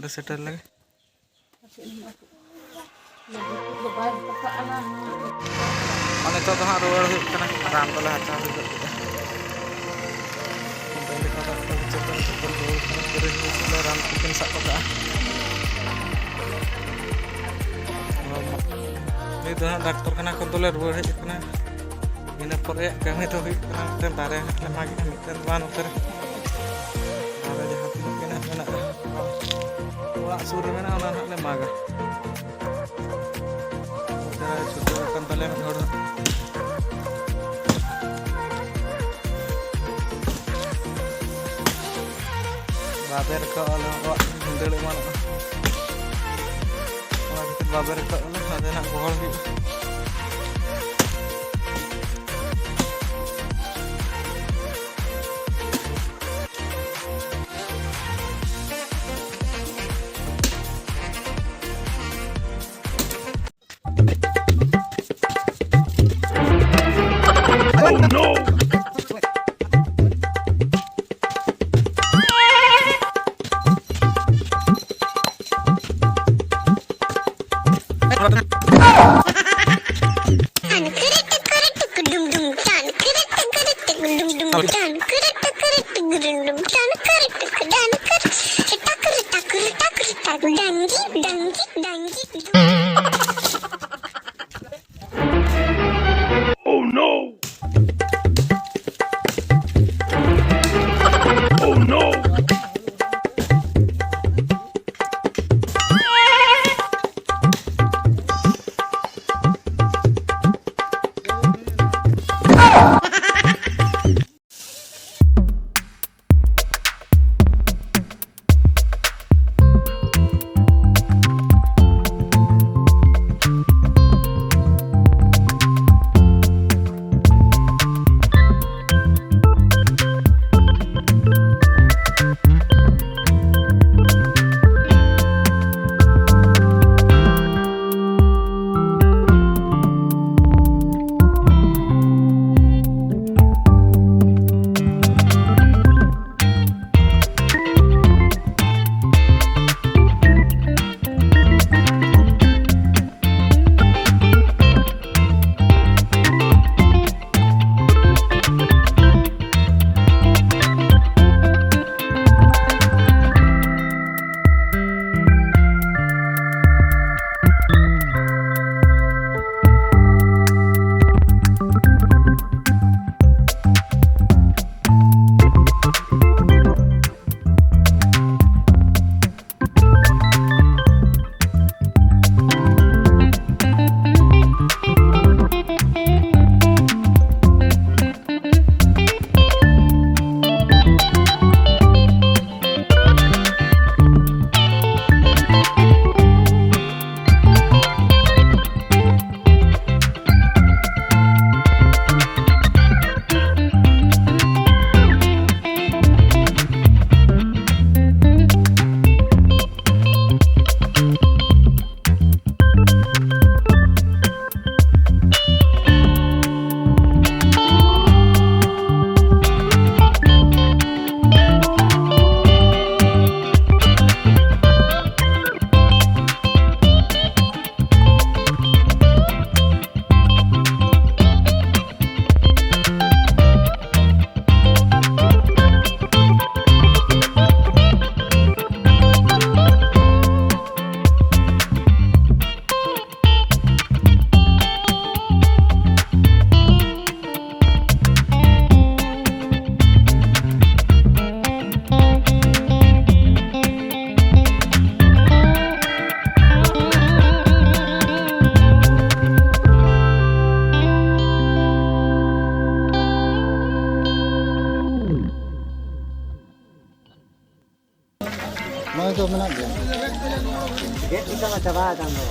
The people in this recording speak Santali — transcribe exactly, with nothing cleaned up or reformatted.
ᱥᱮᱴᱮᱨ ᱞᱮᱜᱮ᱾ ᱟᱨ ᱱᱤᱛᱚᱜ ᱫᱚ ᱦᱟᱸᱜ ᱨᱩᱣᱟᱹᱲ ᱦᱩᱭᱩᱜ ᱠᱟᱱᱟ, ᱨᱟᱱ ᱫᱚᱞᱮ ᱦᱟᱛᱟᱣ ᱦᱩᱭ ᱜᱚᱫ ᱠᱮᱫᱟ᱾ ᱢᱳᱵᱟᱭᱤᱞ ᱞᱮᱠᱟ ᱫᱚ ᱟᱫᱚ ᱪᱮᱫ ᱦᱚᱸ ᱵᱟᱝ ᱪᱤᱠᱟᱹ ᱨᱩᱣᱟᱹᱲ ᱠᱟᱱᱟ, ᱯᱩᱨᱟᱹ ᱱᱤᱭᱟᱹ ᱥᱟᱵ ᱟᱠᱟᱫᱼᱟ᱾ ᱱᱤᱛ ᱫᱚ ᱦᱟᱸᱜ ᱰᱟᱠᱛᱚᱨ ᱠᱷᱟᱱᱟ ᱠᱷᱚᱱ ᱫᱚᱞᱮ ᱨᱩᱣᱟᱹᱲ ᱦᱮᱡ ᱟᱠᱟᱱᱟ᱾ ᱤᱱᱟᱹ ᱯᱚᱨᱮᱭᱟᱜ ᱠᱟᱹᱢᱤ ᱫᱚ ᱦᱩᱭᱩᱜ ᱠᱟᱱᱟ, ᱢᱤᱫᱴᱮᱱ ᱫᱟᱨᱮ ᱦᱟᱸᱜ ᱞᱮ ᱢᱟᱜᱮᱜᱼᱟ, ᱢᱤᱫᱴᱮᱱ ᱵᱟᱝ ᱱᱚᱛᱮ ᱨᱮ᱾ ᱫᱟᱨᱮ ᱡᱟᱦᱟᱸ ᱛᱤᱱᱟᱹᱜ ᱜᱮ ᱱᱟᱦᱟᱜ ᱢᱮᱱᱟᱜᱼᱟ, ᱚᱲᱟᱜ ᱥᱩᱨ ᱨᱮ ᱢᱮᱱᱟᱜᱼᱟ, ᱚᱱᱟ ᱱᱟᱦᱟᱜ ᱞᱮ ᱢᱟᱜᱟ᱾ ᱱᱚᱛᱮ ᱨᱮ ᱪᱷᱩᱴᱟᱹᱣ ᱟᱠᱟᱱ ᱛᱟᱞᱮᱭᱟ ᱢᱤᱫ ᱦᱚᱲ ᱦᱟᱸᱜ᱾ ᱵᱟᱵᱮᱨ ᱠᱚ ᱟᱞᱚ ᱚᱲᱟᱜ ᱠᱷᱚᱱ ᱵᱷᱤᱸᱫᱟᱹᱲ ᱮᱢᱟᱱᱚᱜᱼᱟ, ᱚᱱᱟ ᱠᱷᱟᱹᱛᱤᱨ ᱵᱟᱵᱮᱨ ᱠᱚ ᱟᱞᱚ ᱱᱚᱰᱮ ᱱᱟᱜ ᱜᱚᱦᱚᱲ ᱦᱩᱭᱩᱜᱼᱟ᱾ ᱱᱚᱜᱼᱚᱭ ᱛᱚ ᱢᱮᱱᱟᱜ ᱜᱮᱭᱟ᱾ ᱜᱮᱫ ᱠᱟᱛᱮ ᱢᱟ ᱪᱟᱵᱟ ᱟᱠᱟᱱ ᱫᱚ᱾